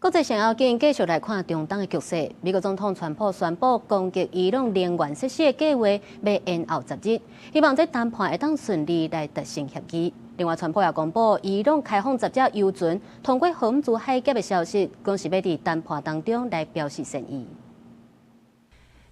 國際上要緊，繼續來看中東的局勢。美國總統川普宣布攻擊伊朗能源設施的計劃欲延後10日，希望這談判會當順利來達成協議。另外，川普也公布伊朗開放十隻油船通過荷姆茲海峽的消息，講是欲佇談判當中來表示善意。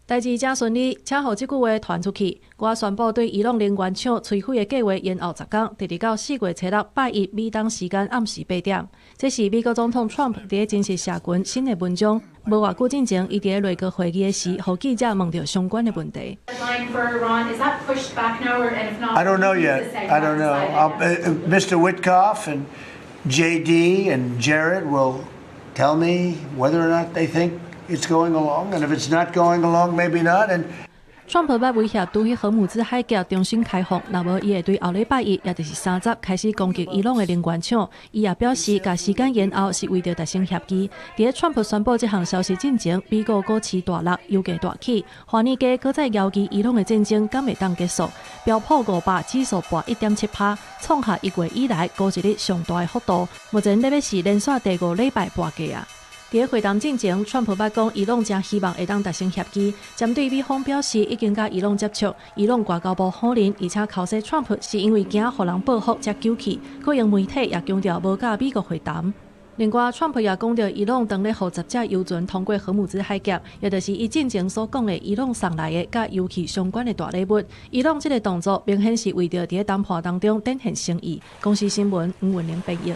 代誌誠順利，請予這句話傳出去。我宣布對伊朗能源廠摧毀的計劃延後10工，直直到4月初6拜一美東時間暗時8點。這是美國總統川普佇真實社群新的文章。無偌久進前，伊佇內閣會議的時，予記者問著相關的問題。 I don't know yet. I don't know. Mr. Witkoff and JD and Jared will tell me whether or not they think it's going along, and if it's not going along, maybe not. And 川普捌威脅拄彼荷姆茲海峽重新開放，若無伊會對後禮拜一，也就是30開始攻擊伊朗的能源廠。伊也表示，共時間延後是為著達成協議。佇川普宣布這項消息進前，美國股市大落，油價大起，華爾街閣再枵疑伊朗的戰爭敢會當結束？標普500指數跋1.7趴，創下1月以來高一日上大的幅度。目前咧欲是連續第五禮拜跋價啊！佇會談進前，川普捌講伊朗誠希望會當達成協議，針對美方表示已經佮伊朗接觸，伊朗外交部否認，而且口說川普是因為驚予人報復才糾氣。閣用媒體也強調無佮美國會談。另外，川普也講著伊朗當咧予十隻油船通過荷姆茲海峽，也就是伊進前所講的伊朗送來的佮油氣相關的大禮物。伊朗這个動作明顯是為著佇談判當中展現誠意。公視新聞吳文玲編譯。